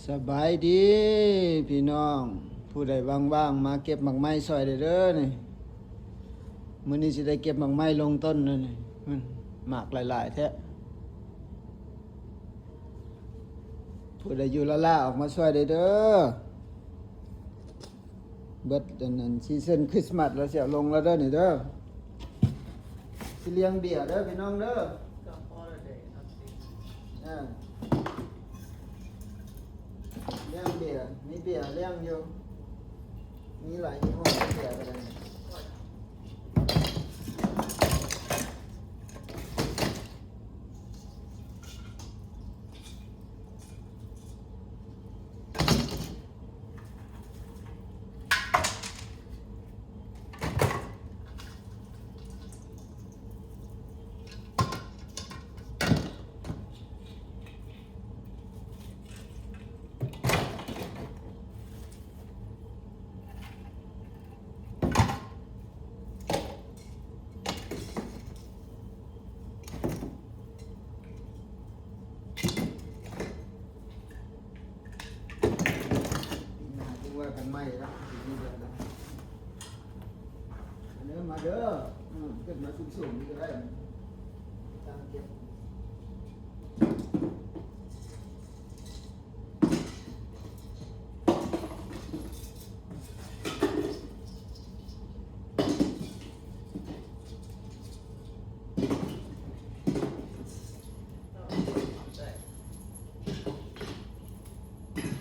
ສະບາຍດີພີ່ນ້ອງ, ຜູ້ໃດວ່າງໆ ມາເກັບໝາກໄມ້ຊ່ອຍໄດ້ເດີນີ້. ມື້ນີ້ຊິໄດ້ເກັບໝາກໄມ້ລົງຕົ້ນແລ້ວນີ້, ມັນໝາກຫຼາຍໆແທ້. ຜູ້ໃດຢູ່ລ້າໆ ອອກມາຊ່ອຍໄດ້ເດີ. ເບິດອັນນັ້ນ ຊີຊັນຄຣິສມາສແລ້ວ ຊິເອົາລົງແລ້ວເດີນີ້ເດີ. ຊິລ້ຽງເບຍເດີພີ່ນ້ອງເດີ. ເອີ ລ້ຽງເບຍ ມີເບຍລ້ຽງຢູ່, ມີຫຼາຍຍີ່ຫໍ້ເບຍກໍໄດ້. ປີໜ້າຈຶ່ງວ່າກັນໃໝ່ເນາະ ປີນີ້ເບິດແລ້ວ. ມາເດີ ມາເດີ ອືມ ຂຶ້ນມາສູງໆນີ້ກໍໄດ້ ຕາມເກັບ.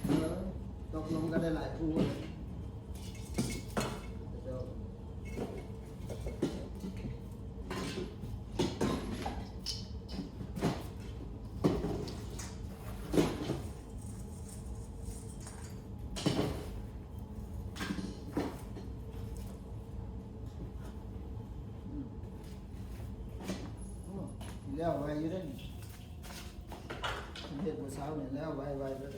ເອີ ຕົກລົງກັນໄດ້ຫຼາຍຄູ່. ແລ້ວໄວຢູ່ເດ້ ເຮັດມື້ເຊົ້ານີ້ແລ້ວໄວໆເລີຍ.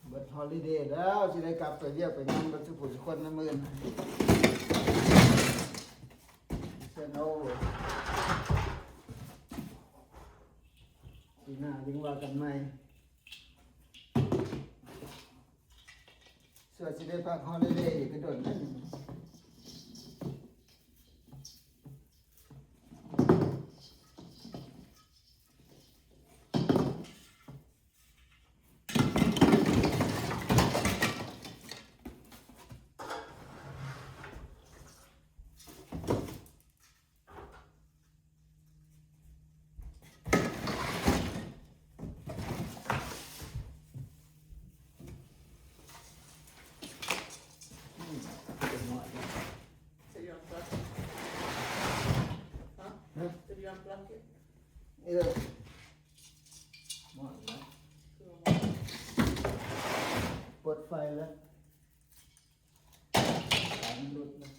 ເບິດຮອລິເດແລ້ວ ຊິໄດ້ກັບໄປວຽກໄປງານເບິດທຸກຜູ້ທຸກຄົນໃນມື້ນີ້. ເຊີນໂອ ປີໜ້າຈຶ່ງວ່າກັນໃໝ່. ສ່ວນຊິໄດ້ພັກຮອລິເດອີກກໍດົນແລ້ວ. ເອີ ໝົດແລ້ວ ປົດໄຟແລ້ວ ສາຍມັນຫຼຸດແລ້ວ.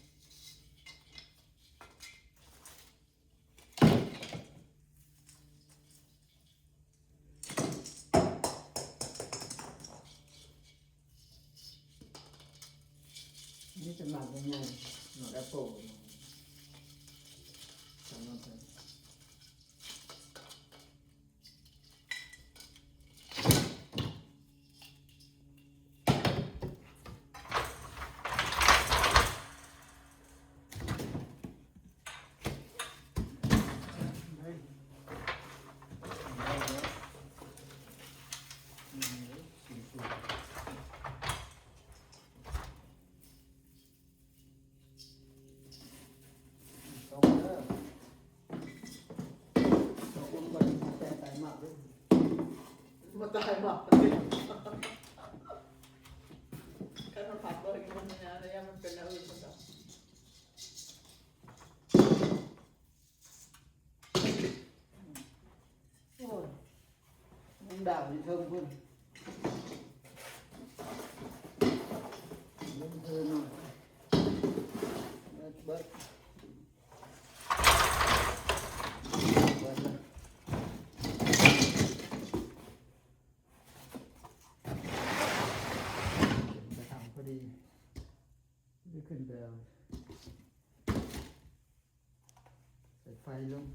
ນີ້ເປັນໝາກໃຫຍ່ໆ ໝາກແອັບເປິ້ນ ສຳລັບ ມາຕາຍໝາກເລີຍ ຄັນມັນພັກບໍ່ເຫັນມັນນີ້ນະ ແລ້ວຢ້ານມັນເປັນແນວອື່ນພຸ້ນດອກ. ໂອ້ຍ ແມງດາຢູ່ເທິງພຸ້ນ ເບິ່ງເທີໜ້ອຍ ເບິດ ເບິດ. ເບິດລະ. ຂຶ້ນໄປເອົາ ໃສ່ໄຟລົງ.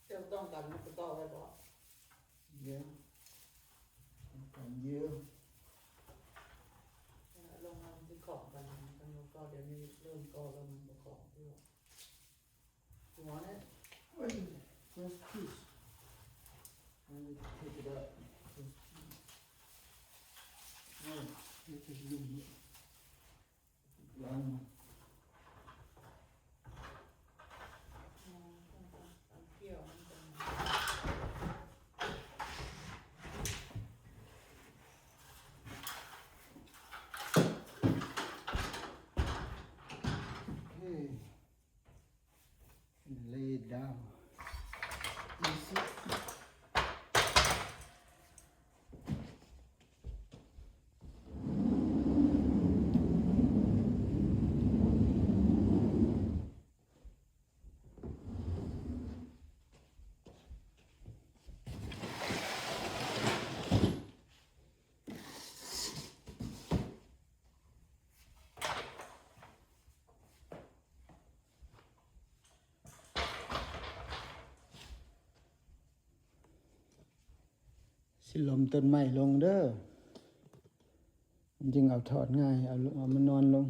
ເຈົ້າຕ້ອງການມັນກໍຕໍ່ໄວ້ບໍ່? ເຍອະ ຕ້ອງການເຍອະ. ລົງມາມັນຊິຂອງກັນ ຄັນວ່າກໍດຽວນີ້ເລີ່ມກໍແລ້ວມັນບໍ່ຂອງຕິ. You want it? Wait a minute. Where's the piece? I need to take it out. Where's the piece? Oh, you just leave it. Long. ຊິລົ້ມຕົ້ນໄມ້ລົງເດີ້ ມັນຈຶ່ງເອົາຖອດງ່າຍ ເອົາ ເອົາມານອນລົງ.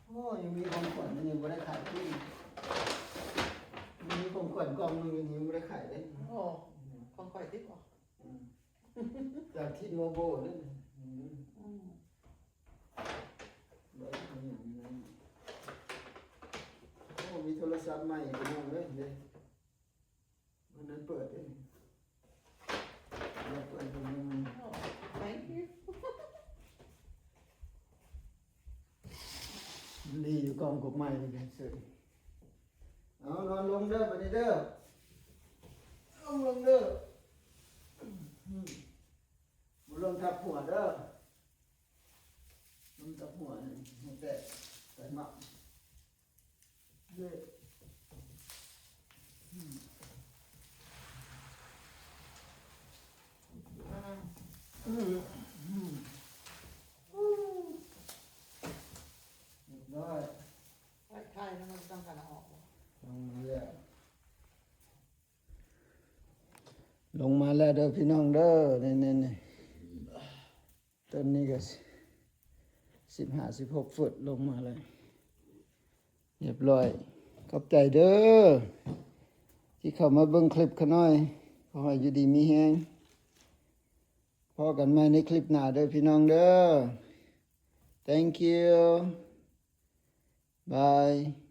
ໂອ້ ຍັງມີຂອງຂວັນ ຍັງບໍ່ໄດ້ຂາຍ ຍັງມີຂອງຂວັນກ່ອງໜຶ່ງ ຍັງບໍ່ໄດ້ຂາຍເດ້. ໂອ້ ຂອງຂ້ອຍຕິບໍ່? ອືມ ຈາກທີ່ໂມໂບເດ້. ອືມ ອືມ ໂອ້ ມີໂທລະສັບໃໝ່ ພີ່ນ້ອງເອີຍ ເດ້. ມັນນັ້ນເປີດເດ້ ເປີດເບິ່ງ. ໂອ້ thank you. ດີຢູ່ ກ້ອງກົກໄມ້ນີ້ເສີຍ. ເອົາ ນອນລົງເດີ້ ບາດນີ້ເດີ້ ລົງ ລົງເດີ້. ອືມ ບໍ່ລົງທັບຫົວເດີ້ ລົງທັບຫົວນີ້ ຫົວແຕກ ແຕກໝາກ. ຮຽບຮ້ອຍ ໄວ້ໄຂ່ແລ້ວມັນຕ້ອງການເອົາອອກບໍ່? ລົງມາແລ້ວ ລົງມາແລ້ວເດີ້ ພີ່ນ້ອງເດີ້ ນີ້ໆໆ. ຕົ້ນນີ້ກໍສິບຫ້າ ສິບຫົກຟຸດ ລົງມາແລ້ວ ຮຽບຮ້ອຍ. ຂອບໃຈເດີ້ ທີ່ເຂົ້າມາເບິ່ງຄລິບຂ້ານ້ອຍ. ຂໍໃຫ້ຢູ່ດີມີແຮງ. ພໍ້ກັນໃໝ່ໃນຄລິບໜ້າເດີ້ ພີ່ນ້ອງເດີ້. Thank you. Bye.